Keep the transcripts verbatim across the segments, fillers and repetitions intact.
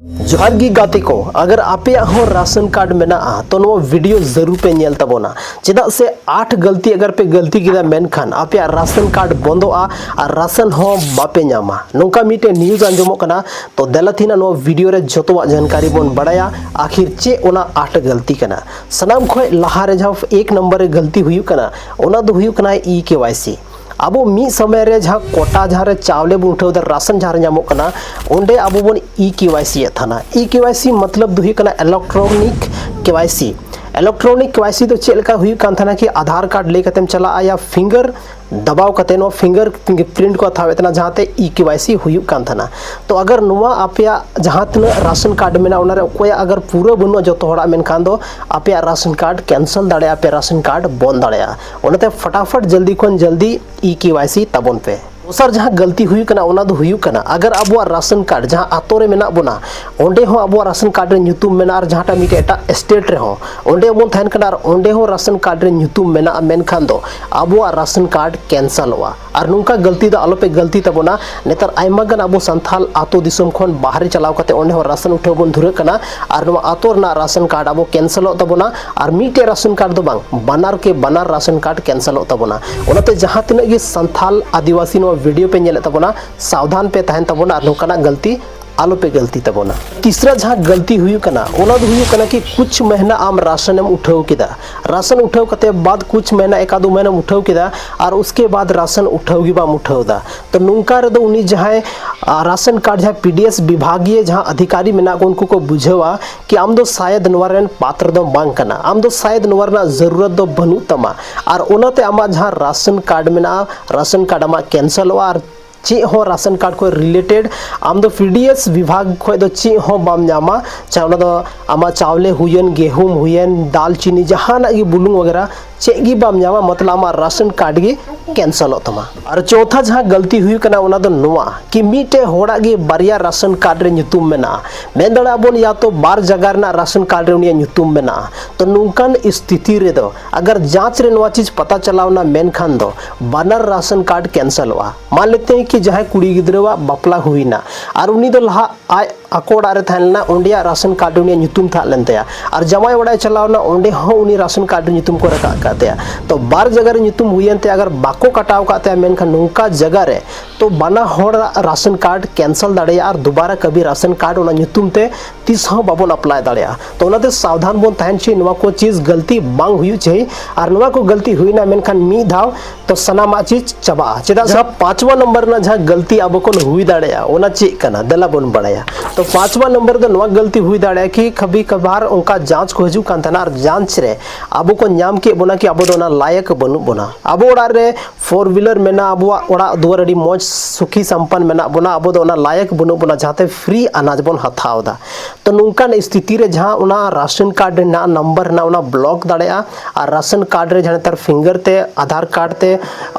ᱡᱚᱦᱟᱨ ᱜᱮ ᱜᱟᱛᱮ ᱠᱚ, ᱟᱜᱟᱨ ᱟᱯᱮᱭᱟᱜ ᱦᱚᱸ ᱨᱟᱥᱚᱱ ᱠᱟᱨᱰ ᱢᱮᱱᱟᱜᱼᱟ ᱛᱚ ᱱᱚᱣᱟ ᱵᱷᱤᱰᱤᱭᱳ ᱡᱟᱹᱨᱩᱲ ᱯᱮ ᱧᱮᱞ ᱛᱟᱵᱚᱱᱟ᱾ ᱪᱮᱫᱟᱜ ᱥᱮ ᱟᱴ ᱜᱟᱹᱞᱛᱤ ᱟᱜᱟᱨ ᱯᱮ ᱜᱟᱹᱞᱛᱤ ᱠᱮᱫᱟ ᱢᱮᱱᱠᱷᱟᱱ ᱟᱯᱮᱭᱟᱜ ᱨᱟᱥᱚᱱ ᱠᱟᱨᱰ ᱵᱚᱱᱫᱚᱜᱼᱟ ᱟᱨ ᱨᱟᱥᱚᱱ ᱦᱚᱸ ᱵᱟᱯᱮ ᱧᱟᱢᱟ, ᱱᱚᱝᱠᱟ ᱢᱤᱫᱴᱮᱱ ᱱᱤᱭᱩᱡᱽ ᱟᱸᱡᱚᱢᱚᱜ ᱠᱟᱱᱟ᱾ ᱛᱚ ᱫᱮᱞᱟ ᱛᱮᱦᱮᱧ ᱱᱚᱣᱟ ᱵᱷᱤᱰᱤᱭᱳ ᱨᱮ ᱡᱚᱛᱚᱣᱟᱜ ᱡᱟᱱᱠᱟᱨᱤ ᱵᱚᱱ ᱵᱟᱲᱟᱭᱟ, ᱟᱠᱷᱤᱨ ᱪᱮᱫ ᱚᱱᱟ ᱟᱴ ᱜᱟᱹᱞᱛᱤ ᱠᱟᱱᱟ᱾ ᱥᱟᱱᱟᱢ ᱠᱷᱚᱱ ᱞᱟᱦᱟ ᱨᱮ ᱡᱟᱦᱟᱸ ᱮᱠ ᱱᱚᱢᱵᱚᱨ ᱨᱮ ᱜᱟᱹᱞᱛᱤ ᱦᱩᱭᱩᱜ ᱠᱟᱱᱟ ᱚᱱᱟ ᱫᱚ ᱦᱩᱭᱩᱜ ᱠᱟᱱᱟ ᱤ ᱠᱮ ᱣᱟᱭ ᱥᱤ᱾ ᱟᱵᱚ ᱢᱤᱫ ᱥᱚᱢᱚᱭ ᱨᱮ ᱡᱟᱦᱟᱸ ᱠᱚᱴᱟ, ᱡᱟᱦᱟᱸ ᱨᱮ ᱪᱟᱣᱞᱮ ᱵᱚᱱ ᱩᱴᱷᱟᱹᱣ ᱮᱫᱟ, ᱨᱟᱥᱚᱱ ᱡᱟᱦᱟᱸ ᱨᱮ ᱧᱟᱢᱚᱜ ᱠᱟᱱᱟ, ᱚᱸᱰᱮ ᱟᱵᱚ ᱵᱚᱱ ᱤ ᱠᱮ ᱣᱟᱭ ᱥᱤ ᱮᱫ ᱛᱟᱦᱮᱱᱟ᱾ ᱤ ᱠᱮ ᱣᱟᱭ ᱥᱤ ᱢᱚᱛᱞᱚᱵ ᱫᱚ ᱦᱩᱭᱩᱜ ᱠᱟᱱᱟ ᱤᱞᱮᱠᱴᱨᱚᱱᱤᱠ ᱠᱮ ᱣᱟᱭ ᱥᱤ᱾ ᱤᱞᱮᱠᱴᱨᱚᱱᱤᱠ ᱠᱮ ᱣᱟᱭ ᱥᱤ ᱫᱚ ᱪᱮᱫ ᱞᱮᱠᱟ ᱦᱩᱭᱩᱜ ᱠᱟᱱ ᱛᱟᱦᱮᱱᱟ ᱠᱤ ᱟᱫᱷᱟᱨ ᱠᱟᱨᱰ ᱞᱟᱹᱭ ᱠᱟᱛᱮᱢ ᱪᱟᱞᱟᱜᱼᱟ ᱭᱟ ᱯᱷᱤᱝᱜᱟᱨ ᱫᱟᱵᱟᱣ ᱠᱟᱛᱮ, ᱱᱚᱣᱟ ᱯᱷᱤᱝᱜᱟᱨ ᱯᱨᱤᱱᱴ ᱠᱚ ᱦᱟᱛᱟᱣᱮᱫ ᱛᱟᱦᱮᱱᱟ, ᱡᱟᱦᱟᱸᱛᱮ ᱤ ᱠᱮ ᱣᱟᱭ ᱥᱤ ᱦᱩᱭᱩᱜ ᱠᱟᱱ ᱛᱟᱦᱮᱱᱟ᱾ ᱛᱚ ᱟᱜᱟᱨ ᱱᱚᱣᱟ ᱟᱯᱮᱭᱟᱜ ᱡᱟᱦᱟᱸ ᱛᱤᱱᱟᱹᱜ ᱨᱟᱥᱚᱱ ᱠᱟᱨᱰ ᱢᱮᱱᱟᱜᱼᱟ ᱚᱱᱟᱨᱮ ᱚᱠᱚᱭᱟᱜ ᱟᱜᱟᱨ ᱯᱩᱨᱟᱹ ᱵᱟᱹᱱᱩᱜᱼᱟ ᱡᱚᱛᱚ ᱦᱚᱲᱟᱜ, ᱢᱮᱱᱠᱷᱟᱱ ᱫᱚ ᱟᱯᱮᱭᱟᱜ ᱨᱟᱥᱚᱱ ᱠᱟᱨᱰ ᱠᱮᱱᱥᱮᱞ ᱫᱟᱲᱮᱭᱟᱜᱼᱟ, ᱟᱯᱮ ᱨᱟᱥᱚᱱ ᱠᱟᱨᱰ ᱵᱚᱱᱫ ᱫᱟᱲᱮᱭᱟᱜᱼᱟ᱾ ᱚᱱᱟᱛᱮ ᱯᱷᱟᱴᱟᱯᱷᱟᱴ ᱡᱚᱞᱫᱤ ᱠᱷᱚᱱ ᱡᱚᱞᱫᱤ ᱤ ᱠᱮ ᱣᱟᱭ ᱥᱤ ᱛᱟᱵᱚᱱ ᱯᱮ᱾ ᱫᱚᱥᱟᱨ ᱡᱟᱦᱟᱸ ᱜᱟᱹᱞᱛᱤ ᱦᱩᱭᱩᱜ ᱠᱟᱱᱟ ᱚᱱᱟ ᱫᱚ ᱦᱩᱭᱩᱜ ᱠᱟᱱᱟ, ᱟᱜᱟᱨ ᱟᱵᱚᱣᱟᱜ ᱨᱟᱥᱚᱱ ᱠᱟᱨᱰ ᱡᱟᱦᱟᱸ ᱟᱛᱳ ᱨᱮ ᱢᱮᱱᱟᱜ ᱵᱚᱱᱟ ᱚᱸᱰᱮ ᱦᱚᱸ ᱟᱵᱚᱣᱟᱜ ᱨᱟᱥᱚᱱ ᱠᱟᱨᱰ ᱨᱮ ᱧᱩᱛᱩᱢ ᱢᱮᱱᱟᱜᱼᱟ ᱟᱨ ᱡᱟᱦᱟᱸᱴᱟᱜ ᱢᱤᱫᱴᱮᱡ ᱮᱴᱟᱜ ᱥᱴᱮᱴ ᱨᱮᱦᱚᱸ ᱚᱸᱰᱮ ᱵᱚᱱ ᱛᱟᱦᱮᱱ ᱠᱟᱱᱟ ᱟᱨ ᱚᱸᱰᱮ ᱦᱚᱸ ᱨᱟᱥᱚᱱ ᱠᱟᱨᱰ ᱨᱮ ᱧᱩᱛᱩᱢ ᱢᱮᱱᱟᱜᱼᱟ, ᱢᱮᱱᱠᱷᱟᱱ ᱫᱚ ᱟᱵᱚᱣᱟᱜ ᱨᱟᱥᱚᱱ ᱠᱟᱨᱰ ᱠᱮᱱᱥᱮᱞᱚᱜᱼᱟ᱾ ᱟᱨ ᱱᱚᱝᱠᱟ ᱜᱟᱹᱞᱛᱤ ᱫᱚ ᱟᱞᱚᱯᱮ ᱜᱟᱹᱞᱛᱤ ᱛᱟᱵᱚᱱᱟ᱾ ᱱᱮᱛᱟᱨ ᱟᱭᱢᱟ ᱜᱟᱱ ᱟᱵᱚ ᱥᱟᱱᱛᱟᱲ ᱟᱛᱳ ᱫᱤᱥᱚᱢ ᱠᱷᱚᱱ ᱵᱟᱦᱨᱮ ᱪᱟᱞᱟᱣ ᱠᱟᱛᱮ ᱚᱸᱰᱮ ᱦᱚᱸ ᱨᱟᱥᱚᱱ ᱩᱴᱷᱟᱹᱣ ᱵᱚᱱ ᱫᱷᱩᱨᱟᱹᱜ ᱠᱟᱱᱟ ᱟᱨ ᱱᱚᱣᱟ ᱟᱛᱳ ᱨᱮᱱᱟᱜ ᱨᱟᱥᱚᱱ ᱠᱟᱨᱰ ᱟᱵᱚ ᱠᱮᱱᱥᱮᱞᱚᱜ ᱛᱟᱵᱚᱱᱟ ᱟᱨ ᱢᱤᱫᱴᱮᱡ ᱨᱟᱥᱚᱱ ᱠᱟᱨᱰ ᱫᱚ ᱵᱟᱝ, ᱵᱟᱱᱟᱨ ᱠᱮ ᱵᱟᱱᱟᱨ ᱨᱟᱥᱚᱱ ᱠᱟᱨᱰ ᱠᱮᱱᱥᱮᱞᱚᱜ ᱛᱟᱵᱚᱱᱟ᱾ ᱚᱱᱟᱛᱮ ᱡᱟᱦᱟᱸ ᱛᱤᱱᱟᱹᱜ ᱜᱮ ᱥᱟᱱᱛᱟᱲ ᱟᱹᱫᱤᱵᱟᱹᱥᱤ ᱱᱚᱣᱟ ᱵᱷᱤᱰᱤᱭᱳ ᱯᱮ ᱧᱮᱞᱮᱫ ᱛᱟᱵᱚᱱᱟ, ᱥᱟᱵᱫᱷᱟᱱ ᱯᱮ ᱛᱟᱦᱮᱱ ᱛᱟᱵᱚᱱᱟ ᱟᱨ ᱱᱚᱝᱠᱟᱱᱟᱜ ᱜᱟᱹᱞᱛᱤ ᱟᱞᱚᱯᱮ ᱜᱟᱹᱞᱛᱤ ᱛᱟᱵᱚᱱᱟ᱾ ᱛᱤᱥᱨᱟ ᱡᱟᱦᱟᱸ ᱜᱟᱹᱞᱛᱤ ᱦᱩᱭᱩᱜ ᱠᱟᱱᱟ ᱚᱱᱟ ᱫᱚ ᱦᱩᱭᱩᱜ ᱠᱟᱱᱟ ᱠᱤ ᱠᱩᱪ ᱢᱟᱦᱱᱟ ᱟᱢ ᱨᱟᱥᱚᱱ ᱮᱢ ᱩᱴᱷᱟᱹᱣ ᱠᱮᱫᱟ, ᱨᱟᱥᱚᱱ ᱩᱴᱷᱟᱹᱣ ᱠᱟᱛᱮ ᱵᱟᱫ ᱠᱩᱪ ᱢᱟᱦᱱᱟ ᱮᱠ ᱟᱫᱷ ᱢᱟᱦᱱᱟᱢ ᱩᱴᱷᱟᱹᱣ ᱠᱮᱫᱟ ᱟᱨ ᱩᱥᱠᱮ ᱵᱟᱫ ᱨᱟᱥᱚᱱ ᱩᱴᱷᱟᱹᱣ ᱜᱮ ᱵᱟᱢ ᱩᱴᱷᱟᱹᱣ ᱮᱫᱟ᱾ ᱛᱚ ᱱᱚᱝᱠᱟ ᱨᱮᱫᱚ ᱩᱱᱤ ᱡᱟᱦᱟᱸᱭ ᱟᱨ ᱨᱟᱥᱚᱱ ᱠᱟᱨᱰ ᱡᱟᱦᱟᱸ ᱯᱤ ᱰᱤ ᱮᱥ ᱵᱤᱵᱷᱟᱜᱤᱭᱟᱹ ᱡᱟᱦᱟᱸ ᱟᱫᱷᱤᱠᱟᱨᱤ ᱢᱮᱱᱟᱜ ᱠᱚ ᱩᱱᱠᱩ ᱠᱚ ᱵᱩᱡᱷᱟᱹᱣᱟ ᱠᱤ ᱟᱢ ᱫᱚ ᱥᱟᱭᱮᱫ ᱱᱚᱣᱟ ᱨᱮᱱ ᱯᱟᱛᱨ ᱫᱚ ᱵᱟᱝ ᱠᱟᱱᱟ, ᱟᱢ ᱫᱚ ᱥᱟᱭᱮᱫ ᱱᱚᱣᱟ ᱨᱮᱱᱟᱜ ᱡᱟᱹᱨᱩᱨᱟᱛ ᱫᱚ ᱵᱟᱹᱱᱩᱜ ᱛᱟᱢᱟ ᱟᱨ ᱚᱱᱟᱛᱮ ᱟᱢᱟᱜ ᱡᱟᱦᱟᱸ ᱨᱟᱥᱚᱱ ᱠᱟᱨᱰ ᱢᱮᱱᱟᱜᱼᱟ ᱨᱟᱥᱚᱱ ᱠᱟᱨᱰ ᱟᱢᱟᱜ ᱠᱮᱱᱥᱮᱞᱚᱜᱼᱟ ᱟᱨ ᱪᱮᱫ ᱦᱚᱸ ᱨᱟᱥᱚᱱ ᱠᱟᱨᱰ ᱠᱷᱚᱱ ᱨᱤᱞᱮᱴᱮᱰ ᱟᱢ ᱫᱚ ᱯᱤ ᱰᱤ ᱮᱥ ᱵᱤᱵᱷᱟᱜᱽ ᱠᱷᱚᱱ ᱫᱚ ᱪᱮᱫ ᱦᱚᱸ ᱵᱟᱢ ᱧᱟᱢᱟ᱾ ᱪᱟᱦᱮ ᱚᱱᱟ ᱫᱚ ᱟᱢᱟᱜ ᱪᱟᱣᱞᱮ ᱦᱩᱭᱮᱱ, ᱜᱮᱦᱩᱢ ᱦᱩᱭᱮᱱ, ᱫᱟᱞ ᱪᱤᱱᱤ, ᱡᱟᱦᱟᱱᱟᱜ ᱜᱮ, ᱵᱩᱞᱩᱝ ᱣᱟᱜᱮᱨᱟ ᱪᱮᱫ ᱜᱮ ᱵᱟᱢ ᱧᱟᱢᱟ, ᱢᱚᱛᱞᱚᱵ ᱟᱢᱟᱜ ᱨᱟᱥᱚᱱ ᱠᱟᱨᱰ ᱜᱮ ᱠᱮᱱᱥᱮᱞᱚᱜ ᱛᱟᱢᱟ᱾ ᱟᱨ ᱪᱳᱛᱷᱟ ᱡᱟᱦᱟᱸ ᱜᱟᱹᱞᱛᱤ ᱦᱩᱭᱩᱜ ᱠᱟᱱᱟ ᱚᱱᱟ ᱫᱚ ᱱᱚᱣᱟ ᱠᱤ ᱢᱤᱫᱴᱮᱡ ᱦᱚᱲᱟᱜ ᱜᱮ ᱵᱟᱨᱭᱟ ᱨᱟᱥᱚᱱ ᱠᱟᱨᱰ ᱨᱮ ᱧᱩᱛᱩᱢ ᱢᱮᱱᱟᱜᱼᱟ, ᱢᱮᱱ ᱫᱟᱲᱮᱭᱟᱜᱼᱟ ᱵᱚᱱ ᱭᱟ ᱛᱚ ᱵᱟᱨ ᱡᱟᱭᱜᱟ ᱨᱮᱱᱟᱜ ᱨᱟᱥᱚᱱ ᱠᱟᱨᱰ ᱨᱮ ᱩᱱᱤᱭᱟᱜ ᱧᱩᱛᱩᱢ ᱢᱮᱱᱟᱜᱼᱟ᱾ ᱛᱚ ᱱᱚᱝᱠᱟᱱ ᱥᱛᱷᱤᱛᱤ ᱨᱮᱫᱚ ᱟᱜᱟᱨ ᱡᱟᱸᱪ ᱨᱮ ᱱᱚᱣᱟ ᱪᱤᱡᱽ ᱯᱟᱛᱟ ᱪᱟᱞᱟᱣᱱᱟ ᱢᱮᱱᱠᱷᱟᱱ ᱫᱚ ᱵᱟᱱᱟᱨ ᱨᱟᱥᱚᱱ ᱠᱟᱨᱰ ᱠᱮᱱᱥᱮᱞᱚᱜᱼᱟ᱾ ᱢᱟᱱ ᱞᱮᱛᱮ ᱦᱮᱸ ᱠᱤ ᱡᱟᱦᱟᱸᱭ ᱠᱩᱲᱤ ᱜᱤᱫᱽᱨᱟᱹᱣᱟᱜ ᱵᱟᱯᱞᱟ ᱦᱩᱭᱱᱟ ᱟᱨ ᱩᱱᱤ ᱫᱚ ᱞᱟᱦᱟ ᱟᱡ ᱟᱠᱚ ᱚᱲᱟᱜ ᱨᱮ ᱛᱟᱦᱮᱸ ᱞᱮᱱᱟ, ᱚᱸᱰᱮᱭᱟᱜ ᱨᱟᱥᱚᱱ ᱠᱟᱨᱰ ᱨᱮ ᱩᱱᱤᱭᱟᱜ ᱧᱩᱛᱩᱢ ᱛᱟᱦᱮᱸ ᱞᱮᱱ ᱛᱟᱭᱟ, ᱟᱨ ᱡᱟᱶᱟᱭ ᱚᱲᱟᱜ ᱮ ᱪᱟᱞᱟᱣ ᱮᱱᱟ, ᱚᱸᱰᱮ ᱦᱚᱸ ᱩᱱᱤ ᱨᱟᱥᱚᱱ ᱠᱟᱨᱰ ᱨᱮ ᱧᱩᱛᱩᱢ ᱠᱚ ᱨᱟᱠᱟᱵ ᱟᱠᱟᱫ ᱛᱟᱭᱟ᱾ ᱛᱚ ᱵᱟᱨ ᱡᱟᱭᱜᱟ ᱨᱮ ᱧᱩᱛᱩᱢ ᱦᱩᱭᱮᱱ ᱛᱟᱭᱟ, ᱟᱜᱟᱨ ᱵᱟᱠᱚ ᱠᱟᱴᱟᱣ ᱟᱠᱟᱫ ᱛᱟᱭᱟ, ᱢᱮᱱᱠᱷᱟᱱ ᱱᱚᱝᱠᱟ ᱡᱟᱭᱜᱟ ᱨᱮ ᱛᱚ ᱵᱟᱱᱟ ᱦᱚᱲᱟᱜ ᱨᱟᱥᱚᱱ ᱠᱟᱨᱰ ᱠᱮᱱᱥᱮᱞ ᱫᱟᱲᱮᱭᱟᱜᱼᱟ ᱟᱨ ᱫᱩᱵᱟᱨᱟ ᱠᱟᱵᱷᱤ ᱨᱟᱥᱚᱱ ᱠᱟᱨᱰ ᱚᱱᱟ ᱧᱩᱛᱩᱢ ᱛᱮ ᱛᱤᱥ ᱦᱚᱸ ᱵᱟᱵᱚᱱ ᱟᱯᱞᱟᱭ ᱫᱟᱲᱮᱭᱟᱜᱼᱟ᱾ ᱛᱚ ᱚᱱᱟᱛᱮ ᱥᱟᱵᱫᱷᱟᱱ ᱵᱚᱱ ᱛᱟᱦᱮᱱ ᱪᱚᱭ, ᱱᱚᱣᱟ ᱠᱚ ᱪᱤᱡᱽ ᱜᱟᱹᱞᱛᱤ ᱵᱟᱝ ᱦᱩᱭᱩᱜ ᱪᱟᱹᱦᱤ᱾ ᱟᱨ ᱱᱚᱣᱟ ᱠᱚ ᱜᱟᱹᱞᱛᱤ ᱦᱩᱭᱱᱟ ᱢᱮᱱᱠᱷᱟᱱ ᱢᱤᱫ ᱫᱷᱟᱣ ᱛᱚ ᱥᱟᱱᱟᱢᱟᱜ ᱪᱤᱡᱽ ᱪᱟᱵᱟᱜᱼᱟ᱾ ᱪᱮᱫᱟᱜ ᱥᱮ ᱯᱟᱸᱪᱣᱟ ᱱᱚᱢᱵᱚᱨ ᱨᱮᱱᱟᱜ ᱡᱟᱦᱟᱸ ᱜᱟᱹᱞᱛᱤ ᱟᱵᱚ ᱠᱷᱚᱱ ᱦᱩᱭ ᱫᱟᱲᱮᱭᱟᱜᱼᱟ, ᱚᱱᱟ ᱪᱮᱫ ᱠᱟᱱᱟ, ᱫᱮᱞᱟ ᱵᱚᱱ ᱵᱟᱲᱟᱭᱟ᱾ ᱛᱚ ᱯᱟᱸᱪᱣᱟ ᱱᱚᱢᱵᱚᱨ ᱨᱮᱫᱚ ᱱᱚᱣᱟ ᱜᱟᱹᱞᱛᱤ ᱦᱩᱭ ᱫᱟᱲᱮᱭᱟᱜᱼᱟ ᱠᱤ ᱠᱟᱵᱷᱤ ᱠᱟᱵᱷᱟᱨ ᱚᱱᱠᱟ ᱡᱟᱸᱪ ᱠᱚ ᱦᱤᱡᱩᱜ ᱠᱟᱱ ᱛᱟᱦᱮᱱᱟ, ᱟᱨ ᱡᱟᱸᱪ ᱨᱮ ᱟᱵᱚ ᱠᱚ ᱧᱟᱢ ᱠᱮᱫ ᱵᱚᱱᱟ ᱠᱤ ᱟᱵᱚ ᱫᱚ ᱚᱱᱟ ᱞᱟᱭᱮᱠ ᱵᱟᱹᱱᱩᱜ ᱵᱚᱱᱟ᱾ ᱟᱵᱚ ᱚᱲᱟᱜ ᱨᱮ ᱯᱷᱳᱨ ᱦᱩᱭᱞᱟᱨ ᱢᱮᱱᱟᱜᱼᱟ, ᱟᱵᱚᱣᱟᱜ ᱚᱲᱟᱜ ᱫᱩᱣᱟᱹᱨ ᱟᱹᱰᱤ ᱢᱚᱡᱽ ᱥᱩᱠᱷᱤ ᱥᱟᱢᱯᱟᱱ ᱢᱮᱱᱟᱜ ᱵᱚᱱᱟ, ᱟᱵᱚ ᱫᱚ ᱚᱱᱟ ᱞᱟᱭᱮᱠ ᱵᱟᱹᱱᱩᱜ ᱵᱚᱱᱟ ᱡᱟᱦᱟᱸᱛᱮ ᱯᱷᱨᱤ ᱟᱱᱟᱡᱽ ᱵᱚᱱ ᱦᱟᱛᱟᱣ ᱮᱫᱟ᱾ ᱛᱚ ᱱᱚᱝᱠᱟᱱ ᱥᱛᱷᱤᱛᱤ ᱨᱮ ᱡᱟᱦᱟᱸ ᱚᱱᱟ ᱨᱟᱥᱚᱱ ᱠᱟᱨᱰ ᱨᱮᱱᱟᱜ ᱱᱟᱢᱵᱟᱨ ᱨᱮᱱᱟᱜ ᱚᱱᱟ ᱵᱞᱚᱠ ᱫᱟᱲᱮᱭᱟᱜᱼᱟ, ᱟᱨ ᱨᱟᱥᱚᱱ ᱠᱟᱨᱰ ᱨᱮ ᱡᱟᱦᱟᱸ ᱱᱮᱛᱟᱨ ᱯᱷᱤᱝᱜᱟᱨ ᱛᱮ ᱟᱫᱷᱟᱨ ᱠᱟᱨᱰ ᱛᱮ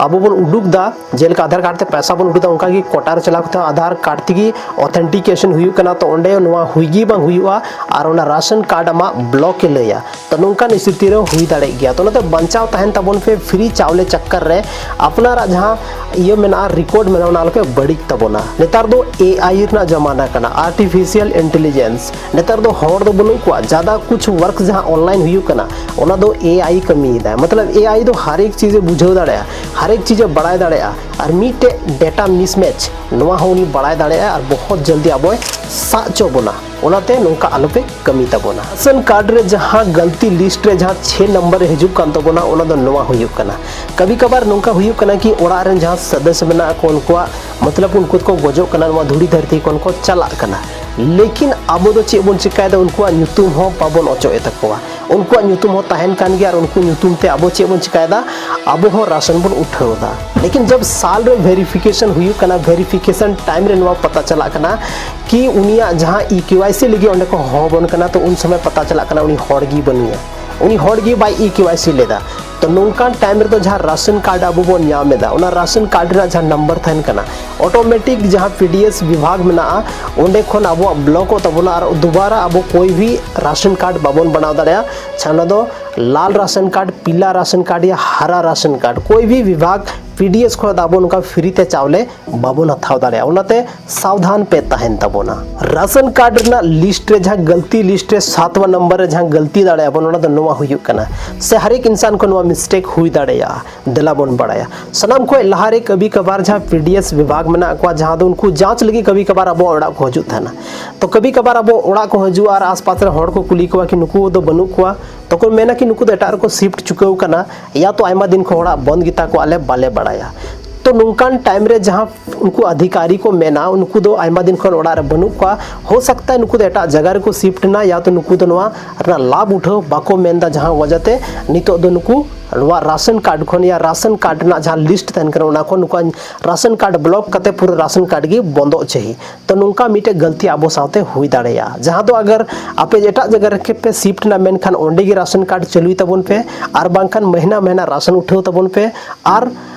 ᱟᱵᱚ ᱵᱚᱱ ᱩᱰᱩᱠ ᱮᱫᱟ, ᱡᱮᱞᱮᱠᱟ ᱟᱫᱷᱟᱨ ᱠᱟᱨᱰ ᱛᱮ ᱯᱚᱭᱥᱟ ᱵᱚᱱ ᱩᱰᱩᱠ ᱮᱫᱟ, ᱚᱱᱠᱟ ᱜᱮ ᱠᱚᱴᱟ ᱨᱮ ᱪᱟᱞᱟᱣ ᱠᱟᱛᱮ ᱟᱫᱷᱟᱨ ᱠᱟᱨᱰ ᱛᱮᱜᱮ ᱚᱛᱷᱮᱱᱴᱤᱠᱮᱥᱚᱱ ᱦᱩᱭᱩᱜ ᱠᱟᱱᱟ᱾ ᱛᱚ ᱚᱸᱰᱮ ᱱᱚᱣᱟ ᱦᱩᱭ ᱜᱮ ᱵᱟᱝ ᱦᱩᱭᱩᱜᱼᱟ, ᱟᱨ ᱚᱱᱟ ᱨᱟᱥᱚᱱ ᱠᱟᱨᱰ ᱟᱢᱟᱜ ᱵᱞᱚᱠ ᱮ ᱞᱟᱹᱭᱟ᱾ ᱛᱚ ᱱᱚᱝᱠᱟᱱ ᱥᱛᱷᱤᱛᱤ ᱨᱮ ᱦᱩᱭ ᱫᱟᱲᱮᱭᱟᱜ ᱜᱮᱭᱟ᱾ ᱛᱚ ᱚᱱᱟᱛᱮ ᱵᱟᱧᱪᱟᱣ ᱛᱟᱦᱮᱱ ᱛᱟᱵᱚᱱ ᱯᱮ ᱯᱷᱨᱤ ᱪᱟᱣᱞᱮ ᱪᱟᱠᱠᱟᱨ ᱨᱮ᱾ ᱟᱯᱱᱟᱨᱟᱜ ᱡᱟᱦᱟᱸ ᱤᱭᱟᱹ ᱢᱮᱱᱟᱜᱼᱟ, ᱨᱮᱠᱚᱨᱰ ᱢᱮᱱᱟᱜᱼᱟ, ᱚᱱᱟ ᱟᱞᱚᱯᱮ ᱵᱟᱹᱲᱤᱡ ᱛᱟᱵᱚᱱᱟ᱾ ᱱᱮᱛᱟᱨ ᱫᱚ ᱮ ᱟᱭ ᱨᱮᱱᱟᱜ ᱡᱟᱢᱟᱱᱟ ᱠᱟᱱᱟ, ᱟᱨᱴᱤᱯᱷᱤᱥᱤᱭᱟᱞ ᱤᱱᱴᱮᱞᱤᱡᱮᱱᱥ᱾ ᱱᱮᱛᱟᱨ ᱫᱚ ᱦᱚᱲ ᱫᱚ ᱵᱟᱹᱱᱩᱜ ᱠᱚᱣᱟ, ᱡᱟᱫᱟ ᱠᱩᱪᱷ ᱣᱟᱨᱠ ᱡᱟᱦᱟᱸ ᱚᱱᱞᱟᱭᱤᱱ ᱦᱩᱭᱩᱜ ᱠᱟᱱᱟ, ᱚᱱᱟ ᱫᱚ ᱮ ᱟᱭ ᱠᱟᱹᱢᱤᱭᱮᱫᱟᱭ᱾ ᱢᱚᱛᱞᱚᱵ ᱮ ᱟᱭ ᱫᱚ ᱦᱟᱨ ᱮᱠ ᱪᱤᱡᱮ ᱵᱩᱡᱷᱟᱹᱣ ᱫᱟᱲᱮᱭᱟᱜᱼᱟ, ᱦᱟᱨ ᱮᱠ ᱪᱤᱡᱮ ᱵᱟᱲᱟᱭ ᱫᱟᱲᱮᱭᱟᱜᱼᱟ, ᱟᱨ ᱢᱤᱫᱴᱮᱡ ᱰᱮᱴᱟ ᱢᱤᱥᱢᱮᱪ ᱱᱚᱣᱟ ᱦᱚᱸ ᱩᱱᱤ ᱵᱟᱲᱟᱭ ᱫᱟᱲᱮᱭᱟᱜᱼᱟ, ᱟᱨ ᱵᱚᱦᱚᱛ ᱡᱚᱞᱫᱤ ᱟᱵᱚᱭ ᱥᱟᱵ ᱦᱚᱪᱚ ᱵᱚᱱᱟ᱾ ᱚᱱᱟᱛᱮ ᱱᱚᱝᱠᱟ ᱟᱞᱚᱯᱮ ᱠᱟᱹᱢᱤ ᱛᱟᱵᱚᱱᱟ᱾ ᱨᱟᱥᱚᱱ ᱠᱟᱨᱰ ᱨᱮ ᱡᱟᱦᱟᱸ ᱜᱟᱞᱛᱤ ᱞᱤᱥᱴ ᱨᱮ ᱡᱟᱦᱟᱸ ᱪᱷᱮ ᱱᱟᱢᱵᱟᱨ ᱨᱮ ᱦᱤᱡᱩᱜ ᱠᱟᱱ ᱛᱟᱵᱚᱱᱟ, ᱚᱱᱟ ᱫᱚ ᱱᱚᱣᱟ ᱦᱩᱭᱩᱜ ᱠᱟᱱᱟ, ᱠᱟᱵᱷᱤ ᱠᱟᱵᱷᱟᱨ ᱱᱚᱝᱠᱟ ᱦᱩᱭᱩᱜ ᱠᱟᱱᱟ ᱠᱤ ᱚᱲᱟᱜ ᱨᱮᱱ ᱡᱟᱦᱟᱸ ᱥᱚᱫᱚᱥᱥᱚ ᱢᱮᱱᱟᱜ ᱠᱚ, ᱩᱱᱠᱩᱣᱟᱜ ᱢᱚᱛᱞᱚᱵ ᱩᱱᱠᱩ ᱫᱚᱠᱚ ᱜᱚᱡᱚᱜ ᱠᱟᱱᱟ, ᱱᱚᱣᱟ ᱫᱷᱩᱲᱤ ᱫᱷᱟᱹᱨᱛᱤ ᱠᱷᱚᱱ ᱠᱚ ᱪᱟᱞᱟᱜ ᱠᱟᱱᱟ, ᱞᱮᱠᱤᱱ ᱟᱵᱚ ᱫᱚ ᱪᱮᱫ ᱵᱚᱱ ᱪᱤᱠᱟᱭᱮᱫᱟ? ᱩᱱᱠᱩᱣᱟᱜ ᱧᱩᱛᱩᱢ ᱦᱚᱸ ᱵᱟᱵᱚᱱ ᱚᱪᱚᱜ ᱮ ᱛᱟᱠᱚᱣᱟ᱾ ᱩᱱᱠᱩᱣᱟᱜ ᱧᱩᱛᱩᱢ ᱦᱚᱸ ᱛᱟᱦᱮᱱ ᱠᱟᱱ ᱜᱮᱭᱟ, ᱟᱨ ᱩᱱᱠᱩ ᱧᱩᱛᱩᱢ ᱛᱮ ᱟᱵᱚ ᱪᱮᱫ ᱵᱚᱱ ᱪᱤᱠᱟᱭᱮᱫᱟ? ᱟᱵᱚ ᱦᱚᱸ ᱨᱟᱥᱚᱱ ᱵᱚᱱ ᱩᱴᱷᱟᱹᱣ ᱮᱫᱟ᱾ ᱞᱮᱠᱤᱱ ᱡᱟᱵ ᱥᱟᱞ ᱨᱮ ᱵᱷᱮᱨᱤᱯᱷᱤᱠᱮᱥᱚᱱ ᱦᱩᱭᱩᱜ ᱠᱟᱱᱟ, ᱵᱷᱮᱨᱤᱯᱷᱤᱠᱮᱥᱚᱱ ᱴᱟᱭᱤᱢ ᱨᱮ ᱱᱚᱣᱟ ᱯᱟᱛᱟ ᱪᱟᱞᱟᱜ ᱠᱟᱱᱟ ᱠᱤ ᱩᱱᱤᱭᱟᱜ ᱡᱟᱦᱟᱸ ᱤ ᱠᱮ ᱣᱟᱭ ᱥᱤ ᱞᱟᱹᱜᱤᱫ ᱚᱸᱰᱮ ᱠᱚ ᱦᱚᱦᱚ ᱵᱚᱱ ᱠᱟᱱᱟ, ᱛᱚ ᱩᱱ ᱥᱚᱢᱚᱭ ᱯᱟᱛᱟ ᱪᱟᱞᱟᱜ ᱠᱟᱱᱟ ᱩᱱᱤ ᱦᱚᱲ ᱜᱮ ᱵᱟᱹᱱᱩᱭᱟ, ᱩᱱᱤ ᱦᱚᱲ ᱜᱮ ᱵᱟᱭ ᱤ ᱠᱮ ᱣᱟᱭ ᱥᱤ ᱞᱮᱫᱟ᱾ ᱛᱚ ᱱᱚᱝᱠᱟᱱ ᱴᱟᱭᱤᱢ ᱨᱮᱫᱚ ᱡᱟᱦᱟᱸ ᱨᱟᱥᱚᱱ ᱠᱟᱨᱰ ᱟᱵᱚ ᱵᱚᱱ ᱧᱟᱢ ᱮᱫᱟ, ᱚᱱᱟ ᱨᱟᱥᱚᱱ ᱠᱟᱨᱰ ᱨᱮᱱᱟᱜ ᱡᱟᱦᱟᱸ ᱱᱟᱢᱵᱟᱨ ᱛᱟᱦᱮᱱ ᱠᱟᱱᱟ, ᱚᱴᱳᱢᱮᱴᱤᱠ ᱡᱟᱦᱟᱸ ᱯᱤ ᱰᱤ ᱮᱥ ᱵᱤᱵᱷᱟᱜᱽ ᱢᱮᱱᱟᱜᱼᱟ, ᱚᱸᱰᱮ ᱠᱷᱚᱱ ᱟᱵᱚᱣᱟᱜ ᱵᱞᱚᱠᱚᱜ ᱛᱟᱵᱚᱱᱟ, ᱟᱨ ᱫᱩᱵᱟᱨᱟ ᱟᱵᱚ ᱠᱳᱭ ᱵᱷᱤ ᱨᱟᱥᱚᱱ ᱠᱟᱨᱰ ᱵᱟᱵᱚᱱ ᱵᱮᱱᱟᱣ ᱫᱟᱲᱮᱭᱟᱜᱼᱟ᱾ ᱪᱷᱟ, ᱚᱱᱟ ᱫᱚ लाल राशन कार्ड, पीला राशन कार्ड या हरा राशन कार्ड, कोई भी विभाग पीडीएस ᱠᱷᱚᱱ ᱫᱚ ᱟᱵᱚ ᱱᱚᱝᱠᱟ ᱯᱷᱨᱤ ᱛᱮ ᱪᱟᱣᱞᱮ ᱵᱟᱵᱚᱱ ᱦᱟᱛᱟᱣ ᱫᱟᱲᱮᱭᱟᱜᱼᱟ᱾ ᱚᱱᱟᱛᱮ ᱥᱟᱵᱫᱷᱟᱱ ᱯᱮ ᱛᱟᱦᱮᱱ ᱛᱟᱵᱚᱱᱟ᱾ ᱨᱟᱥᱚᱱ ᱠᱟᱨᱰ ᱨᱮᱱᱟᱜ ᱞᱤᱥᱴ ᱨᱮ ᱡᱟᱦᱟᱸ ᱜᱟᱹᱞᱛᱤ ᱞᱤᱥᱴ ᱨᱮ ᱥᱟᱛᱣᱟ ᱱᱚᱢᱵᱚᱨ ᱨᱮ ᱡᱟᱦᱟᱸ ᱜᱟᱹᱞᱛᱤ ᱫᱟᱲᱮᱭᱟᱜᱼᱟ ᱵᱚᱱ, ᱚᱱᱟ ᱫᱚ ᱱᱚᱣᱟ ᱦᱩᱭᱩᱜ ᱠᱟᱱᱟ, ᱥᱮ ᱦᱟᱨ ᱮᱠ ᱤᱱᱥᱟᱱ ᱠᱚ ᱱᱚᱣᱟ ᱢᱤᱥᱴᱮᱠ ᱦᱩᱭ ᱫᱟᱲᱮᱭᱟᱜᱼᱟ᱾ ᱫᱮᱞᱟ ᱵᱚᱱ ᱵᱟᱲᱟᱭᱟ᱾ ᱥᱟᱱᱟᱢ ᱠᱷᱚᱱ ᱞᱟᱦᱟᱨᱮ ᱠᱟᱵᱷᱤ ᱠᱟᱵᱷᱟᱨ ᱡᱟᱦᱟᱸ ᱯᱤᱰᱤᱮᱥ ᱵᱤᱵᱷᱟᱜᱽ ᱢᱮᱱᱟᱜ ᱠᱚᱣᱟ, ᱡᱟᱦᱟᱸ ᱫᱚ ᱩᱱᱠᱩ ᱡᱟᱸᱪ ᱞᱟᱹᱜᱤᱫ ᱠᱟᱵᱷᱤ ᱠᱟᱵᱷᱟᱨ ᱟᱵᱚ ᱚᱲᱟᱜ ᱠᱚ ᱦᱤᱡᱩᱜ ᱛᱟᱦᱮᱱᱟ᱾ ᱛᱚ ᱠᱟᱵᱷᱤ ᱠᱟᱵᱷᱟᱨ ᱟᱵᱚ ᱚᱲᱟᱜ ᱠᱚ ᱦᱤᱡᱩᱜᱼᱟ ᱟᱨ ᱟᱥᱯᱟᱥ ᱨᱮ ᱦᱚᱲ ᱠᱚ ᱠᱩᱞᱤ ᱠᱚᱣᱟ ᱠᱤ ᱱᱩᱠᱩ ᱫᱚ ᱵᱟᱹᱱᱩᱜ ᱠᱚᱣᱟ, ᱛᱚ ᱠᱚ ᱢᱮᱱᱟ ᱠᱤ ᱱᱩᱠᱩ ᱫᱚ ᱮᱴᱟᱜ ᱨᱮᱠᱚ ᱥᱤᱯᱴ ᱪᱩᱠᱟᱹᱣ ᱠᱟᱱᱟ, ᱭᱟ ᱛᱚ ᱟᱭᱢᱟ ᱫᱤᱱ ᱠᱷᱚᱱ ᱚᱲᱟᱜ ᱵᱚᱱᱫ ᱜᱮᱛᱟ ᱠᱚᱣᱟ, ᱟᱞᱮ ᱵᱟᱞᱮ ᱵᱟᱲᱟᱭᱟ᱾ ᱛᱚ ᱱᱚᱝᱠᱟᱱ ᱴᱟᱭᱤᱢ ᱨᱮ ᱡᱟᱦᱟᱸ ᱩᱱᱠᱩ ᱚᱫᱷᱤᱠᱟᱨᱤ ᱠᱚ ᱢᱮᱱᱟ, ᱩᱱᱠᱩ ᱫᱚ ᱟᱭᱢᱟ ᱫᱤᱱ ᱠᱷᱚᱱ ᱚᱲᱟᱜ ᱨᱮ ᱵᱟᱹᱱᱩᱜ ᱠᱚᱣᱟ, ᱦᱳ ᱥᱟᱠᱛᱟ ᱦᱟᱭ ᱱᱩᱠᱩ ᱫᱚ ᱮᱴᱟᱜ ᱡᱟᱭᱜᱟ ᱨᱮᱠᱚ ᱥᱤᱯᱴ ᱮᱱᱟ, ᱭᱟ ᱛᱚ ᱱᱩᱠᱩ ᱫᱚ ᱱᱚᱣᱟ ᱨᱮᱱᱟᱜ ᱞᱟᱵᱷ ᱩᱴᱷᱟᱹᱣ ᱵᱟᱠᱚ ᱢᱮᱱ ᱮᱫᱟ, ᱡᱟᱦᱟᱸ ᱣᱟᱡᱟ ᱛᱮ ᱱᱤᱛᱚᱜ ᱫᱚ ᱱᱩᱠᱩ ᱱᱚᱣᱟ ᱨᱟᱥᱚᱱ ᱠᱟᱨᱰ ᱠᱷᱚᱱ ᱭᱟ ᱨᱟᱥᱚᱱ ᱠᱟᱨᱰ ᱨᱮᱱᱟᱜ ᱡᱟᱦᱟᱸ ᱞᱤᱥᱴ ᱛᱟᱦᱮᱱ ᱠᱟᱱᱟ, ᱚᱱᱟ ᱠᱷᱚᱱ ᱱᱩᱠᱩᱣᱟᱜ ᱨᱟᱥᱚᱱ ᱠᱟᱨᱰ ᱵᱞᱚᱠ ᱠᱟᱛᱮ ᱯᱩᱨᱟᱹ ᱨᱟᱥᱚᱱ ᱠᱟᱨᱰ ᱜᱮ ᱵᱚᱱᱫᱚᱜ ᱪᱟᱹᱦᱤ᱾ ᱛᱚ ᱱᱚᱝᱠᱟ ᱢᱤᱫᱴᱮᱡ ᱜᱟᱹᱞᱛᱤ ᱟᱵᱚ ᱥᱟᱶᱛᱮ ᱦᱩᱭ ᱫᱟᱲᱮᱭᱟᱜᱼᱟ, ᱡᱟᱦᱟᱸ ᱫᱚ ᱟᱜᱟᱨ ᱟᱯᱮ ᱮᱴᱟᱜ ᱡᱟᱭᱜᱟ ᱨᱮ ᱯᱮ ᱥᱤᱯᱴ ᱮᱱᱟ, ᱢᱮᱱᱠᱷᱟᱱ ᱚᱸᱰᱮ ᱜᱮ ᱨᱟᱥᱚᱱ ᱠᱟᱨᱰ ᱪᱟᱹᱞᱩᱭ ᱛᱟᱵᱚᱱ ᱯᱮ, ᱟᱨ ᱵᱟᱝᱠᱷᱟᱱ ᱢᱟᱹᱦᱱᱟᱹ ᱢᱟᱹᱦᱱᱟᱹ ᱨᱟᱥᱚᱱ ᱩᱴᱷᱟᱹᱣ ᱛᱟᱵᱚᱱ ᱯᱮ᱾ ᱟᱨ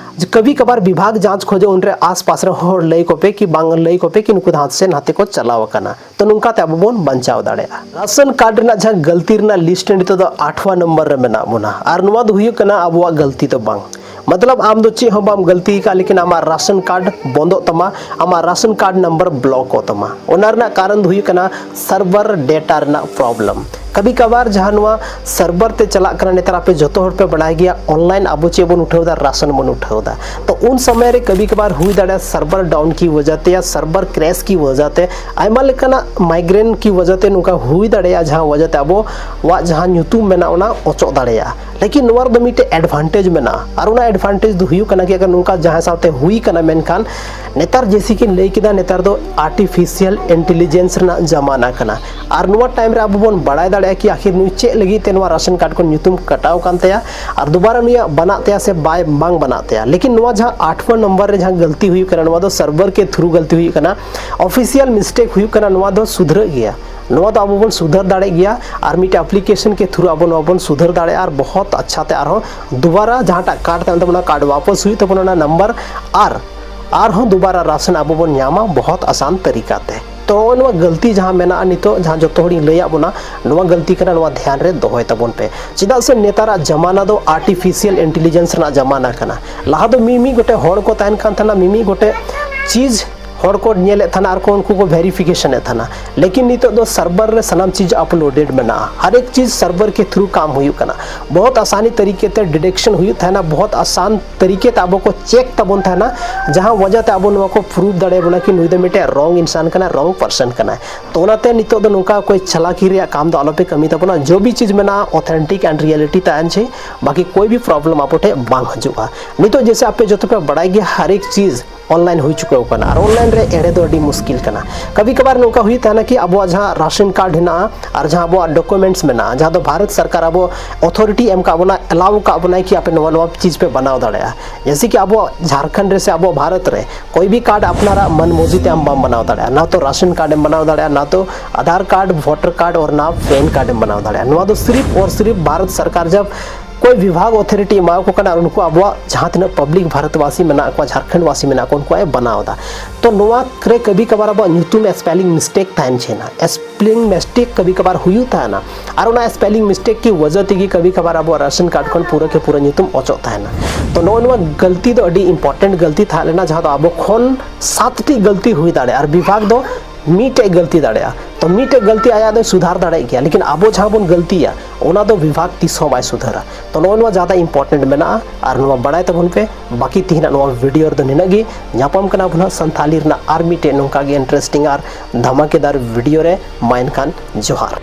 ᱠᱟᱵᱷᱤ ᱠᱟᱵᱷᱟᱨ ᱵᱤᱵᱷᱟᱜᱽ ᱡᱟᱸᱪ ᱠᱷᱚᱡᱚᱜ, ᱩᱱᱨᱮ ᱟᱥᱯᱟᱥ ᱨᱮ ᱦᱚᱲ ᱞᱟᱹᱭ ᱠᱚᱯᱮ ᱠᱤ ᱵᱟᱝ ᱞᱟᱹᱭ ᱠᱚᱯᱮ ᱠᱤ ᱱᱩᱠᱩ ᱫᱚ ᱦᱟᱱᱛᱮ ᱥᱮ ᱱᱟᱛᱮ ᱠᱚ ᱪᱟᱞᱟᱣ ᱟᱠᱟᱱᱟ᱾ ᱛᱚ ᱱᱚᱝᱠᱟ ᱛᱮ ᱟᱵᱚ ᱵᱚᱱ ᱵᱟᱧᱪᱟᱣ ᱫᱟᱲᱮᱭᱟᱜᱼᱟ᱾ ᱨᱟᱥᱚᱱ ᱠᱟᱨᱰ ᱨᱮᱱᱟᱜ ᱡᱟᱦᱟᱸ ᱜᱟᱹᱞᱛᱤ ᱨᱮᱱᱟᱜ ᱞᱤᱥᱴ ᱨᱮ ᱱᱤᱛᱚᱜ ᱫᱚ ᱟᱴᱷᱣᱟ ᱱᱚᱢᱵᱚᱨ ᱨᱮ ᱢᱮᱱᱟᱜ ᱵᱚᱱᱟ, ᱟᱨ ᱱᱚᱣᱟ ᱫᱚ ᱦᱩᱭᱩᱜ ᱠᱟᱱᱟ ᱟᱵᱚᱣᱟᱜ ᱜᱟᱹᱞᱛᱤ ᱫᱚ ᱵᱟᱝ᱾ ᱢᱚᱛᱞᱚᱵ ᱟᱢ ᱫᱚ ᱪᱮᱫ ᱦᱚᱸ ᱵᱟᱢ ᱜᱟᱹᱞᱛᱤ ᱟᱠᱟᱫ, ᱞᱮᱠᱤᱱ ᱟᱢᱟᱜ ᱨᱟᱥᱚᱱ ᱠᱟᱨᱰ ᱵᱚᱱᱫᱚᱜ ᱛᱟᱢᱟ, ᱟᱢᱟᱜ ᱨᱟᱥᱚᱱ ᱠᱟᱨᱰ ᱱᱟᱢᱵᱟᱨ ᱵᱞᱚᱠᱚᱜ ᱛᱟᱢᱟ᱾ ᱚᱱᱟ ᱨᱮᱱᱟᱜ ᱠᱟᱨᱚᱱ ᱫᱚ ᱦᱩᱭᱩᱜ ᱠᱟᱱᱟ ᱥᱟᱨᱵᱷᱟᱨ ᱰᱮᱴᱟ ᱨᱮᱱᱟᱜ ᱯᱨᱚᱵᱞᱮᱢ᱾ ᱠᱟᱵᱷᱤ ᱠᱟᱵᱷᱟᱨ ᱡᱟᱦᱟᱸ ᱱᱚᱣᱟ ᱥᱟᱨᱵᱷᱟᱨ ᱛᱮ ᱪᱟᱞᱟᱜ ᱠᱟᱱᱟ, ᱱᱮᱛᱟᱨ ᱟᱯᱮ ᱡᱚᱛᱚ ᱦᱚᱲ ᱯᱮ ᱵᱟᱲᱟᱭ ᱜᱮᱭᱟ, ᱚᱱᱞᱟᱭᱤᱱ ᱟᱵᱚ ᱪᱮᱫ ᱵᱚᱱ ᱩᱴᱷᱟᱹᱣ ᱮᱫᱟ, ᱨᱟᱥᱚᱱ ᱵᱚᱱ ᱩᱴᱷᱟᱹᱣ ᱮᱫᱟ᱾ ᱛᱚ ᱩᱱ ᱥᱚᱢᱚᱭ ᱨᱮ ᱠᱟᱵᱷᱤ ᱠᱟᱵᱷᱟᱨ ᱦᱩᱭ ᱫᱟᱲᱮᱭᱟᱜᱼᱟ ᱥᱟᱨᱵᱷᱟᱨ ᱰᱟᱣᱩᱱ ᱠᱤ ᱣᱟᱡᱟ ᱛᱮ ᱭᱟ ᱥᱟᱨᱵᱷᱟᱨ ᱠᱨᱮᱥ ᱠᱤ ᱣᱟᱡᱟ ᱛᱮ ᱟᱭᱢᱟ ᱞᱮᱠᱟᱱᱟᱜ ᱢᱟᱭᱜᱨᱮᱱ ᱠᱤ ᱣᱟᱡᱟ ᱛᱮ ᱱᱚᱝᱠᱟ ᱦᱩᱭ ᱫᱟᱲᱮᱭᱟᱜᱼᱟ, ᱡᱟᱦᱟᱸ ᱣᱟᱡᱟ ᱛᱮ ᱟᱵᱚᱣᱟᱜ ᱡᱟᱦᱟᱸ ᱧᱩᱛᱩᱢ ᱢᱮᱱᱟᱜᱼᱟ ᱚᱱᱟ ᱚᱪᱚᱜ ᱫᱟᱲᱮᱭᱟᱜᱼᱟ᱾ ᱞᱮᱠᱤᱱ ᱱᱚᱣᱟ ᱨᱮᱫᱚ ᱢᱤᱫᱴᱮᱡ ᱮᱰᱵᱷᱟᱱᱴᱮᱡᱽ ᱢᱮᱱᱟᱜᱼᱟ, ᱟᱨ ᱚᱱᱟ ᱮᱰᱵᱷᱟᱱᱴᱮᱡᱽ ᱫᱚ ᱦᱩᱭᱩᱜ ᱠᱟᱱᱟ ᱠᱤ ᱟᱜᱟᱨ ᱱᱚᱝᱠᱟ ᱡᱟᱦᱟᱸᱭ ᱥᱟᱶᱛᱮ ᱦᱩᱭ ᱠᱟᱱᱟ, ᱢᱮᱱᱠᱷᱟᱱ ᱱᱮᱛᱟᱨ ᱡᱮᱭᱥᱮ ᱠᱤ ᱞᱟᱹᱭ ᱠᱮᱫᱟ, ᱱᱮᱛᱟᱨ ᱫᱚ ᱟᱨᱴᱤᱯᱷᱤᱥᱤᱭᱟᱞ ᱤᱱᱴᱮᱞᱤᱡᱮᱱᱥ ᱨᱮᱱᱟᱜ ᱡᱟᱢᱟᱱᱟ ᱠᱟᱱᱟ᱾ ᱟᱨ ᱱᱚᱣᱟ ᱴᱟᱭᱤᱢ ᱨᱮ ᱟᱵᱚ ᱵᱚᱱ ᱵᱟᱲᱟᱭ ᱫᱟᱲᱮᱭᱟᱜᱼᱟ ᱠᱤ ᱟᱠᱷᱤᱨ ᱱᱩᱭ ᱪᱮᱫ ᱞᱟᱹᱜᱤᱫ ᱛᱮ ᱱᱚᱣᱟ ᱨᱟᱥᱚᱱ ᱠᱟᱨᱰ ᱠᱷᱚᱱ ᱧᱩᱛᱩᱢ ᱠᱟᱴᱟᱣ ᱠᱟᱱ ᱛᱟᱭᱟ, ᱟᱨ ᱫᱩᱵᱟᱨᱟ ᱱᱩᱭᱟᱜ ᱵᱟᱱᱟᱜ ᱛᱟᱭᱟ ᱥᱮ ᱵᱟᱭ ᱵᱟᱝ ᱵᱟᱱᱟᱜ ᱛᱟᱭᱟ᱾ ᱞᱮᱠᱤᱱ ᱱᱚᱣᱟ ᱡᱟᱦᱟᱸ ᱟᱴᱷᱣᱟ ᱱᱚᱢᱵᱚᱨ ᱨᱮ ᱡᱟᱦᱟᱸ ᱜᱟᱹᱞᱛᱤ ᱦᱩᱭᱩᱜ ᱠᱟᱱᱟ, ᱱᱚᱣᱟ ᱫᱚ ᱥᱟᱨᱵᱷᱟᱨ ᱠᱮ ᱛᱷᱨᱩ ᱜᱟᱹᱞᱛᱤ ᱦᱩᱭᱩᱜ ᱠᱟᱱᱟ, ᱚᱯᱷᱤᱥᱤᱭᱟᱞ ᱢᱤᱥᱴᱮᱠ ᱦᱩᱭᱩᱜ ᱠᱟᱱᱟ, ᱱᱚᱣᱟ ᱫᱚ ᱥᱩᱫᱷᱨᱟᱹᱜ ᱜᱮᱭᱟ᱾ ᱱᱚᱣᱟ ᱫᱚ ᱟᱵᱚ ᱵᱚᱱ ᱥᱩᱫᱷᱟᱹᱨ ᱫᱟᱲᱮᱭᱟᱜ ᱜᱮᱭᱟ, ᱟᱨ ᱢᱤᱫᱴᱮᱱ ᱟᱯᱞᱤᱠᱮᱥᱚᱱ ᱠᱮ ᱛᱷᱨᱩ ᱟᱵᱚ ᱱᱚᱣᱟ ᱵᱚᱱ ᱥᱩᱫᱷᱟᱹᱨ ᱫᱟᱲᱮᱭᱟᱜᱼᱟ, ᱟᱨ ᱵᱚᱦᱚᱛ ᱟᱪᱪᱷᱟ ᱛᱮ ᱟᱨᱦᱚᱸ ᱫᱩᱵᱟᱨᱟ ᱡᱟᱦᱟᱸᱴᱟᱜ ᱠᱟᱨᱰ ᱛᱟᱦᱮᱱ ᱛᱟᱵᱚᱱᱟ, ᱠᱟᱨᱰ ᱣᱟᱯᱚᱥ ᱦᱩᱭᱩᱜ ᱛᱟᱵᱚᱱᱟ, ᱚᱱᱟ ᱱᱟᱢᱵᱟᱨ, ᱟᱨ ᱟᱨᱦᱚᱸ ᱫᱩᱵᱟᱨᱟ ᱨᱟᱥᱚᱱ ᱟᱵᱚ ᱵᱚᱱ ᱧᱟᱢᱟ ᱵᱚᱦᱚᱛ ᱟᱥᱟᱱ ᱛᱟᱹᱨᱤᱠᱟ ᱛᱮ᱾ ᱛᱚ ᱱᱚᱣᱟ ᱜᱟᱹᱞᱛᱤ ᱡᱟᱦᱟᱸ ᱢᱮᱱᱟᱜᱼᱟ ᱱᱤᱛᱚᱜ, ᱡᱟᱦᱟᱸ ᱡᱚᱛᱚ ᱦᱚᱲᱤᱧ ᱞᱟᱹᱭᱟᱫ ᱵᱚᱱᱟ, ᱱᱚᱣᱟ ᱜᱟᱹᱞᱛᱤ ᱠᱟᱱᱟ, ᱱᱚᱣᱟ ᱫᱷᱮᱭᱟᱱ ᱨᱮ ᱫᱚᱦᱚᱭ ᱛᱟᱵᱚᱱ ᱯᱮ᱾ ᱪᱮᱫᱟᱜ ᱥᱮ ᱱᱮᱛᱟᱨᱟᱜ ᱡᱟᱢᱟᱱᱟ ᱫᱚ ᱟᱨᱴᱤᱯᱷᱤᱥᱤᱭᱟᱞ ᱤᱱᱴᱮᱞᱤᱡᱮᱱᱥ ᱨᱮᱱᱟᱜ ᱡᱟᱢᱟᱱᱟ ᱠᱟᱱᱟ᱾ ᱞᱟᱦᱟ ᱫᱚ ᱢᱤᱢᱤᱫ ᱜᱚᱴᱮᱡ ᱦᱚᱲ ᱠᱚ ᱛᱟᱦᱮᱱ ᱠᱟᱱ ᱛᱟᱦᱮᱱᱟ, ᱢᱤᱢᱤᱫ ᱜᱚᱴᱮᱡ ᱪᱤᱡᱽ ᱦᱚᱲ ᱠᱚ ᱧᱮᱞᱮᱫ ᱛᱟᱦᱮᱱᱟ ᱟᱨ ᱠᱚ ᱩᱱᱠᱩ ᱠᱚ ᱵᱷᱮᱨᱤᱯᱷᱤᱠᱮᱥᱚᱱ ᱮᱫ ᱛᱟᱦᱮᱱᱟ᱾ ᱞᱮᱠᱤᱱ ᱱᱤᱛᱚᱜ ᱫᱚ ᱥᱟᱨᱵᱷᱟᱨ ᱨᱮ ᱥᱟᱱᱟᱢ ᱪᱤᱡᱽ ᱟᱯᱞᱳᱰᱮᱰ ᱢᱮᱱᱟᱜᱼᱟ, ᱦᱟᱨ ᱮᱠ ᱪᱤᱡᱽ ᱥᱟᱨᱵᱷᱟᱨ ᱠᱮ ᱛᱷᱨᱩ ᱠᱟᱢ ᱦᱩᱭᱩᱜ ᱠᱟᱱᱟ᱾ ᱵᱚᱦᱩᱛ ᱟᱥᱟᱱᱤ ᱛᱟᱨᱤᱠᱮ ᱛᱮ ᱰᱤᱴᱮᱠᱥᱚᱱ ᱦᱩᱭᱩᱜ ᱛᱟᱦᱮᱱᱟ, ᱵᱚᱦᱩᱛ ᱟᱥᱟᱱ ᱛᱟᱨᱤᱠᱮ ᱛᱮ ᱟᱵᱚ ᱠᱚ ᱪᱮᱠ ᱛᱟᱵᱚᱱ ᱛᱟᱦᱮᱱᱟ, ᱡᱟᱦᱟᱸ ᱣᱟᱡᱟ ᱛᱮ ᱟᱵᱚ ᱱᱚᱣᱟ ᱠᱚ ᱯᱨᱩᱵᱷ ᱫᱟᱲᱮᱭᱟᱵᱚᱱᱟ ᱠᱤ ᱱᱩᱭ ᱫᱚ ᱢᱤᱫᱴᱮᱡ ᱨᱚᱝ ᱤᱱᱥᱟᱱ ᱠᱟᱱᱟᱭ, ᱨᱚᱝ ᱯᱟᱨᱥᱚᱱ ᱠᱟᱱᱟᱭ᱾ ᱛᱚ ᱚᱱᱟᱛᱮ ᱱᱤᱛᱚᱜ ᱫᱚ ᱱᱚᱝᱠᱟ ᱠᱚᱭ ᱪᱟᱞᱟᱠᱤ ᱨᱮᱭᱟᱜ ᱠᱟᱢ ᱫᱚ ᱟᱞᱚᱯᱮ ᱠᱟᱹᱢᱤ ᱛᱟᱵᱚᱱᱟ᱾ ᱡᱚ ᱵᱷᱤ ᱪᱤᱡᱽ ᱢᱮᱱᱟᱜᱼᱟ, ᱚᱛᱷᱮᱱᱴᱤᱠ ᱮᱱᱰ ᱨᱤᱭᱮᱞᱤᱴᱤ ᱛᱟᱦᱮᱱ ᱪᱟᱹᱦᱤ, ᱵᱟᱠᱤ ᱠᱳᱭ ᱵᱷᱤ ᱯᱨᱚᱵᱞᱮᱢ ᱟᱵᱚ ᱴᱷᱮᱡ ᱵᱟᱝ ᱦᱤᱡᱩᱜᱼᱟ᱾ ᱱᱤᱛᱚᱜ ᱡᱮᱥᱮ ᱟᱯᱮ ᱡᱚᱛᱚ ᱯᱮ ᱵᱟᱲᱟᱭ ᱜᱮᱭᱟ, ᱦᱟᱨ ᱮᱠ ᱪᱤᱡᱽ ᱚᱱᱞᱟᱭᱤᱱ ᱦᱩᱭ ᱪᱩᱠᱟᱹᱣ ᱠᱟᱱᱟ, ᱟᱨ ᱚᱱᱞᱟᱭᱤᱱ ᱨᱮ ᱮᱲᱮ ᱫᱚ ᱟᱹᱰᱤ ᱢᱩᱥᱠᱤᱞ ᱠᱟᱱᱟ᱾ ᱠᱟᱵᱷᱤ ᱠᱟᱵᱷᱟᱨ ᱱᱚᱝᱠᱟ ᱦᱩᱭᱩᱜ ᱛᱟᱦᱮᱱᱟ ᱠᱤ ᱟᱵᱚᱣᱟᱜ ᱡᱟᱦᱟᱸ ᱨᱟᱥᱚᱱ ᱠᱟᱨᱰ ᱦᱮᱱᱟᱜᱼᱟ ᱟᱨ ᱡᱟᱦᱟᱸ ᱟᱵᱚᱣᱟᱜ ᱰᱚᱠᱩᱢᱮᱱᱴᱥ ᱢᱮᱱᱟᱜᱼᱟ, ᱡᱟᱦᱟᱸ ᱫᱚ ᱵᱷᱟᱨᱚᱛ ᱥᱚᱨᱠᱟᱨ ᱟᱵᱚ ᱚᱛᱷᱚᱨᱤᱴᱤ ᱮᱢ ᱠᱟᱜ ᱵᱚᱱᱟ, ᱮᱞᱟᱣ ᱠᱟᱜ ᱵᱚᱱᱟᱭ ᱠᱤ ᱟᱯᱮ ᱱᱚᱣᱟ ᱱᱚᱣᱟ ᱪᱤᱡᱽ ᱯᱮ ᱵᱮᱱᱟᱣ ᱫᱟᱲᱮᱭᱟᱜᱼᱟ᱾ ᱡᱮᱥᱮ ᱠᱤ ᱟᱵᱚ ᱡᱷᱟᱲᱠᱷᱚᱸᱰ ᱨᱮ ᱥᱮ ᱟᱵᱚ ᱵᱷᱟᱨᱚᱛ ᱨᱮ ᱠᱚᱭ ᱵᱷᱤ ᱠᱟᱨᱰ ᱟᱯᱱᱟᱨᱟᱜ ᱢᱚᱱ ᱢᱚᱨᱡᱤ ᱛᱮ ᱟᱢ ᱵᱟᱢ ᱵᱮᱱᱟᱣ ᱫᱟᱲᱮᱭᱟᱜᱼᱟ, ᱱᱟ ᱛᱚ ᱨᱟᱥᱚᱱ ᱠᱟᱨᱰ ᱮᱢ ᱵᱮᱱᱟᱣ ᱫᱟᱲᱮᱭᱟᱜᱼᱟ, ᱱᱟ ᱛᱚ ᱟᱫᱷᱟᱨ ᱠᱟᱨᱰ, ᱵᱷᱳᱴᱟᱨ ᱠᱟᱨᱰ ᱚᱨ ᱱᱟ ᱯᱮᱱ ᱠᱟᱨᱰ ᱮᱢ ᱵᱮᱱᱟᱣ ᱫᱟᱲᱮᱭᱟᱜᱼᱟ᱾ ᱱᱚᱣᱟ ᱫᱚ ᱥᱤᱨᱤᱯ ᱚᱨ ᱥᱤᱨᱤᱯ ᱵᱷᱟᱨᱚᱛ ᱥᱚᱨᱠᱟᱨ ᱡᱟᱵ ᱠᱚᱭ ᱵᱤᱵᱷᱟᱜᱽ ᱚᱛᱷᱚᱨᱤᱴᱤ ᱮᱢᱟᱣ ᱠᱚ ᱠᱟᱱᱟ ᱟᱨ ᱩᱱᱠᱩ ᱟᱵᱚᱣᱟᱜ ᱡᱟᱦᱟᱸ ᱛᱤᱱᱟᱹᱜ ᱯᱟᱵᱽᱞᱤᱠ ᱵᱷᱟᱨᱚᱛᱵᱟᱥᱤ ᱢᱮᱱᱟᱜ ᱠᱚᱣᱟ, ᱡᱷᱟᱲᱠᱷᱚᱸᱰ ᱵᱟᱥᱤ ᱢᱮᱱᱟᱜ ᱠᱚᱣᱟ, ᱩᱱᱠᱩᱣᱟᱜ ᱮ ᱵᱮᱱᱟᱣ ᱮᱫᱟ᱾ ᱛᱚ ᱱᱚᱣᱟ ᱨᱮ ᱠᱟᱵᱷᱤ ᱠᱟᱵᱷᱟᱨ ᱟᱵᱚᱣᱟᱜ ᱧᱩᱛᱩᱢ ᱥᱯᱮᱞᱤᱝ ᱢᱤᱥᱴᱮᱠ ᱛᱟᱦᱮᱱ ᱪᱮᱱᱟ, ᱥᱯᱮᱞᱤᱝ ᱢᱤᱥᱴᱮᱠ ᱠᱟᱵᱷᱤ ᱠᱟᱵᱷᱟᱨ ᱦᱩᱭᱩᱜ ᱛᱟᱦᱮᱱᱟ᱾ ᱟᱨ ᱚᱱᱟ ᱥᱯᱮᱞᱤᱝ ᱢᱤᱥᱴᱮᱠ ᱠᱤ ᱣᱟᱡᱟ ᱛᱮᱜᱮ ᱠᱟᱵᱷᱤ ᱠᱟᱵᱷᱟᱨ ᱟᱵᱚᱣᱟᱜ ᱨᱟᱥᱚᱱ ᱠᱟᱨᱰ ᱠᱷᱚᱱ ᱯᱩᱨᱟᱹ ᱠᱮ ᱯᱩᱨᱟᱹ ᱧᱩᱛᱩᱢ ᱚᱪᱚᱜ ᱛᱟᱦᱮᱱᱟ᱾ ᱛᱚ ᱱᱚᱜᱼᱚ ᱱᱚᱣᱟ ᱜᱟᱹᱞᱛᱤ ᱫᱚ ᱟᱹᱰᱤ ᱤᱢᱯᱚᱨᱴᱮᱱᱴ ᱜᱟᱹᱞᱛᱤ ᱛᱟᱦᱮᱸ ᱞᱮᱱᱟ, ᱡᱟᱦᱟᱸ ᱫᱚ ᱟᱵᱚ ᱠᱷᱚᱱ ᱥᱟᱛ ᱴᱤ ᱜᱟᱹᱞᱛᱤ ᱦᱩᱭ ᱫᱟᱲᱮᱭᱟᱜᱼᱟ ᱟᱨ ᱵᱤᱵᱷᱟᱜᱽ ᱫᱚ ᱢᱤᱫᱴᱮᱡ ᱜᱟᱹᱞᱛᱤ ᱫᱟᱲᱮᱭᱟᱜᱼᱟ᱾ ᱛᱚ ᱢᱤᱫᱴᱮᱡ ᱜᱟᱹᱞᱛᱤ ᱟᱭᱟᱜ ᱫᱚᱭ ᱥᱩᱫᱷᱟᱨ ᱫᱟᱲᱮᱭᱟᱜ ᱜᱮᱭᱟ, ᱞᱮᱠᱤᱱ ᱟᱵᱚ ᱡᱟᱦᱟᱸ ᱵᱚᱱ ᱜᱟᱹᱞᱛᱤᱭᱟ ᱚᱱᱟ ᱫᱚ ᱵᱤᱵᱷᱟᱜᱽ ᱛᱤᱥ ᱦᱚᱸ ᱵᱟᱭ ᱥᱩᱫᱷᱟᱹᱨᱟ᱾ ᱛᱚ ᱱᱚᱜᱼᱚ ᱱᱚᱣᱟ ᱡᱟᱫᱟ ᱤᱢᱯᱚᱨᱴᱮᱱᱴ ᱢᱮᱱᱟᱜᱼᱟ ᱟᱨ ᱱᱚᱣᱟ ᱵᱟᱲᱟᱭ ᱛᱟᱵᱚᱱ ᱯᱮ᱾ ᱵᱟᱹᱠᱤ ᱛᱮᱦᱮᱧᱟᱜ ᱱᱚᱣᱟ ᱵᱷᱤᱰᱤᱭᱳ ᱨᱮᱫᱚ ᱱᱤᱱᱟᱹᱜ ᱜᱮ᱾ ᱧᱟᱯᱟᱢ ᱠᱟᱱᱟ ᱵᱚᱱ ᱦᱟᱸᱜ ᱥᱟᱱᱛᱷᱟᱞᱤ ᱨᱮᱱᱟᱜ ᱟᱨ ᱢᱤᱫᱴᱮᱡ ᱱᱚᱝᱠᱟ ᱜᱮ ᱤᱱᱴᱟᱨᱮᱥᱴᱤᱝ ᱟᱨ ᱫᱷᱟᱢᱟᱠᱮᱫᱟᱨ ᱵᱷᱤᱰᱤᱭᱳ ᱨᱮ᱾ ᱢᱟ ᱮᱱᱠᱷᱟᱱ ᱡᱚᱦᱟᱨ᱾